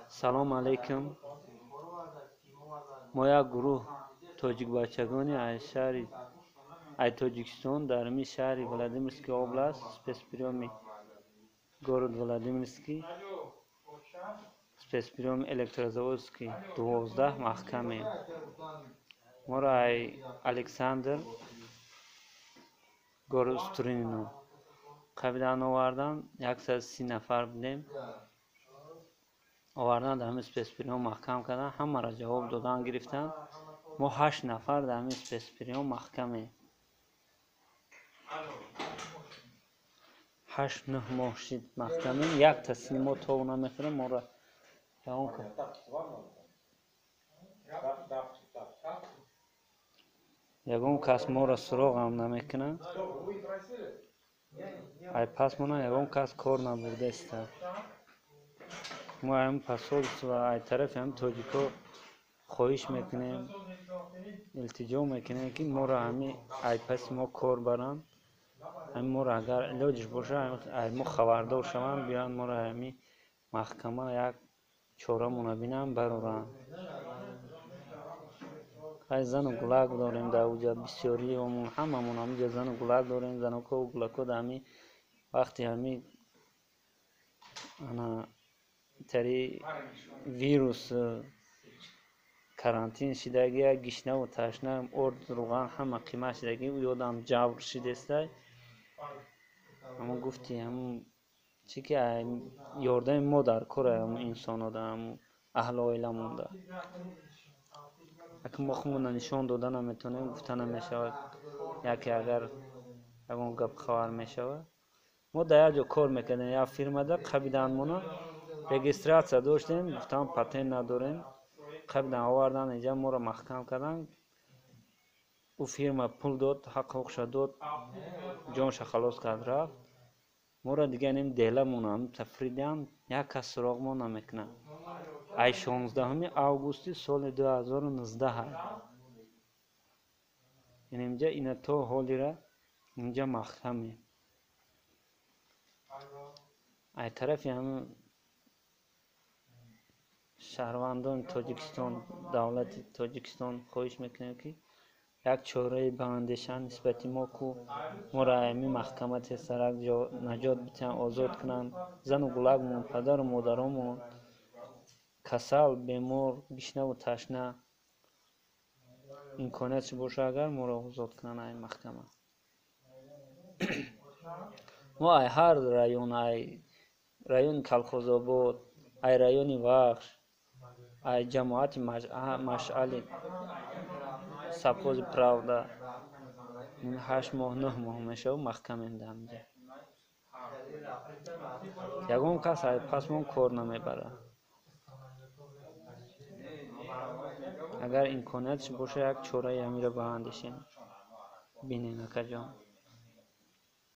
Салом алейкум. Мо як гурӯҳ тоҷикбачагони аз шаҳри ай Тоҷикистон дар ҳамин шаҳри Владимирский област, спецприёми город Владимирский, спецприёми Электрозаводский 12 маҳкамем. Моро ай Александр, город Струнино қабидан овардан, 130 нафар будем. Овардан, дар ҳамин спецприём маҳкам кардан, ҳамаро ҷавоб додан гирифтан. Мо ҳашт нафар дар ҳамин спецприём маҳкамем. 8-9 моҳ шид маҳкамем, як тасни мо тов намехӯрем, моро ягон кас моро суроғам намекунад. Ай пас мона ягон кас кор набурдаиста. Мо ҳамин посольство, ай тарафи ҳамин тоҷико хоҳиш мекунем, илтиҷо мекунем, ки моро ҳамин ай паси мо кор баранд. Ҳамин моро агар илоҷиш боша, ай мо хабардор шаванд, биёянд моро ҳамин маҳкама як чорамона бинанд, бароранд. Ай зану гулак дорем дар уҷа, бисёриёмон ҳамамон ҳаминҷа зану гулак дорем. Занокову гулако дар ҳамин вақти ҳамин ана тари вирус карантин шидагия, гишнаву ташна, орд, руған ҳама қимат шидаги, ёдам ҷабр шидестай. Ҳамон гуфти ҳамон чи ки ёрдами мо дар кора, ҳамон инсоно да, ҳамон аҳли оиламонда. Аки мо худмона нишон дода наметавонем, гуфта намешавад, яке агар ягон гап хабар мешавад. Мо дар як ҷо кор мекардем, як фирмада қабиданмона регистрация доштем, гуфтам патент надорем, қабидан овардан инҷа моро маҳкам кардан. Ӯ фирма пул дод, ҳақ ҳуқуқша дод, ҷонша халос кард, рафт. Моро дига ним деҳламона тафридиам, як кас суроғмо намекунад. Ай 16 августи соли 2019 инҷа ина то ҳолира инҷа маҳкамем. Ай тарафи ҳамин шаҳрвандони Тоҷикистон, давлати Тоҷикистон хоҳиш мекунем, ки як чораи баандешанд нисбати мо, ку моро ҳамин маҳкама тезтарак наҷот битиҳанд, озод кунанд. Зану гулакмон, падару модаромон касал, бемор, гишнаву ташна, имкониятш боша агар моро озод кунанд ай маҳкама. Мо ай ҳар район, ай райони Калхозобод, ай райони Вахш, ай ҷамоати Машъали совхози Правда 8 моҳ, 9 моҳ мешавад маҳкамем дар ҳаминҷа. Ягон кас ай пасмон кор намебарад. Агар имкониятш боша, як чораи ҳаминро баандешем, бинем, акаҷон.